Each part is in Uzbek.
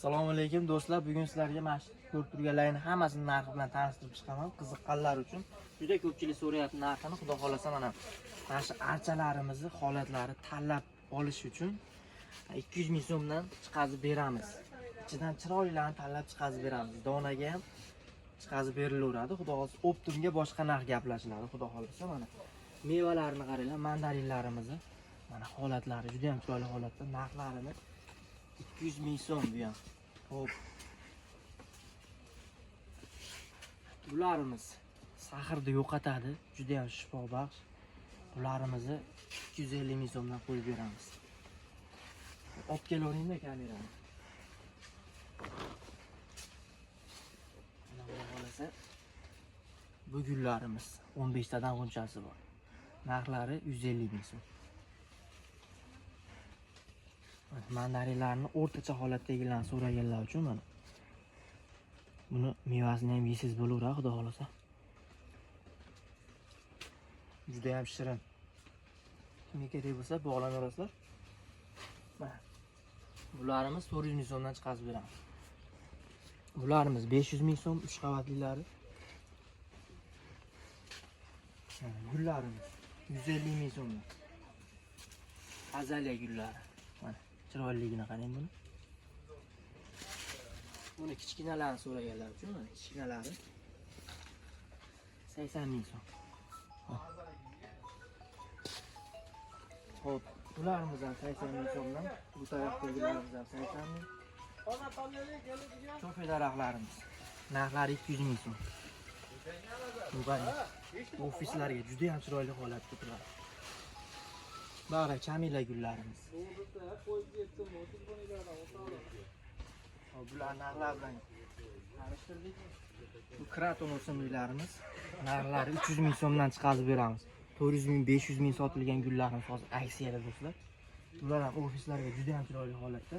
Assalomu alaykum do'stlar. Bugun sizlarga mana shu ko'rib turganlaringni hammasini narxi bilan tanishtirib chiqaman. Qiziqqanlar uchun juda ko'pchilik so'rayapti narxini. Xudo xolasa mana shu archalarimizni holatlari tanlab olish uchun 200 ming so'mdan chiqazib beramiz. Ichidan chiroylilarini tanlab chiqazib beramiz. Donaga ham chiqazib berilaveradi. Xudo xolasa optimga boshqa narx gaplashiladi. Xudo xolasa mana mevalarini qaranglar, mandarinlarimizni mana holatlari juda ham chiroyli holatda. Narxlarini 200 ming so'm bu ham. Xo'p. Bularimiz sahrni yo'qotadi, juda ham shifobaxsh. Bularimizni 250 ming so'mdan qo'yib beramiz. Olib kelaveringda kamerani. Mana xudo xolasa bu gullarimiz 15 tadan g'unchasi bor. Narxlari 150 ming so'm. Mandarinlarni o'rtacha holatdagilarni so'raganlar uchun mana buni mevasini ham yesangiz bo'laveradi, xudo xolasa. Juda ham shirin. Kimga kerak bo'lsa bog'lanaverasizlar. Mana bularimiz 400 ming so'mdan chiqazib beramiz. Bularimiz 500 ming so'm 3 qavatlilari. Mana gullarimiz 150 ming so'mdan. Azaliya gullari. Mana chiroyliligini qarang buni. Buni kichkinalarini so'raganlar uchun mana kichkinalari 80 ming so'm. Xo'p, bularimiz ham 80 ming so'mdan, bu tarafdagilarimiz ham 80 ming. Kofe daraxtlarimiz narxlari 200 ming so'm. Bu qarang, ofislarga juda ham chiroyli holatda turadi. Bag'ra chamila gullarimiz. Hop, bular narxlar bilan tanishtirdik. Bu kraton o'simliklarimiz narxlari 300 ming so'mdan chiqazib beramiz. 400 ming, 500 ming sotilgan gullarimiz hozir aksiyada do'stlar. Bular ham ofislarga juda ham chiroyli holatda.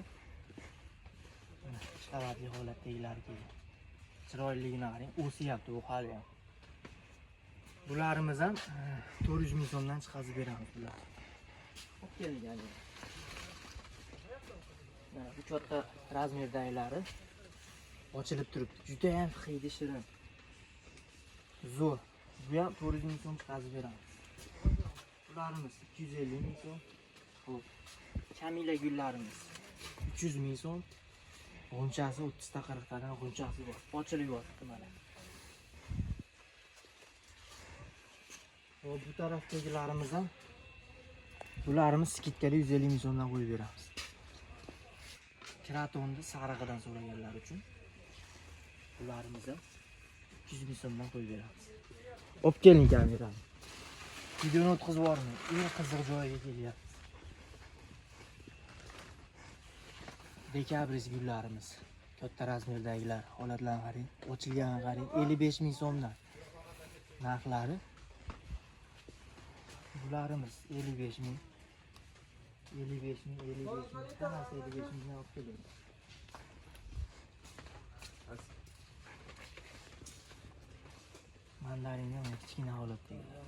Mana ikki qavatli holatdagilari kelgan. Chiroyliligini qarang, o'syapti bu hali ham. Bularimiz ham 400 ming so'mdan chiqazib beramiz bular. Olib kelgan. Mana bu katta razmerdagilari ochilib turibdi. Juda ham hidi shirin. Zo'r. Bu ham 400 ming so'm chiqazib beramiz. Bularimiz 250 ming so'm. Xo'p. Kamila gullarimiz 300 ming so'm. G'unchasi 30 ta 40 tadan g'unchasi bor. Ochilib yotibdi mana. Xo'p, bu tarafdagilarimiz ham bularimiz skidkada 150 ming so'mdan qo'yib beramiz. Kratonni sarig'idan so'raganlar uchun bularimiz ham 200 ming so'mdan qo'yib beramiz. Olib keling kamerani. Videoni o'tkazib yubormang. Eng qiziq joyiga kelyapmiz. Dekabris gullarimiz. Katta razmerdagilar, holatlarni qarang, ochilganini qarang, 55 ming so'mdan narxlari. Bularimiz 55 ming. 55 ming, 55 ming. Hammasi 55 mingdan olib keling. Mandaringa mana kichkina holatdagilar.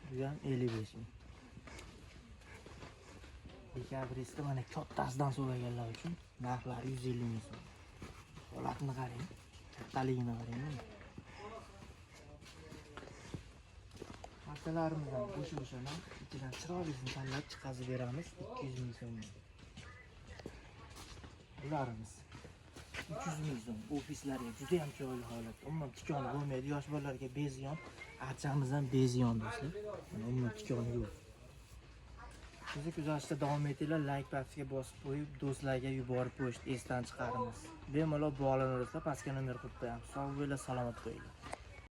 Bu ham 55 ming. Dekabrisda mana kattasidan so'raganlar uchun narxlari 150 ming so'm. Holatini qarang, kattaligini qarang mana. Archalarimizdan o'sha narx, ichidan chiroylisini tanlab chiqazib beramiz 200 ming so'mdan. Bularimiz 300 ming so'm. Ofislarga juda ham chiroyli holatda. Umuman tikoni bo'lmaydi. Yosh bolalarga beziyon, archamiz ham beziyon do'stlar. Mana umuman tikoni yo'q. Bizni kuzatishda davom etinglar, like pastga bosib qo'yib, do'stlarga yuborib qo'yishni esdan chiqaramiz. Bemalol bog'lanaverasizlar, pastga nomer qo'yib qo'yamiz. Sog' bo'linglar, salomat bo'linglar.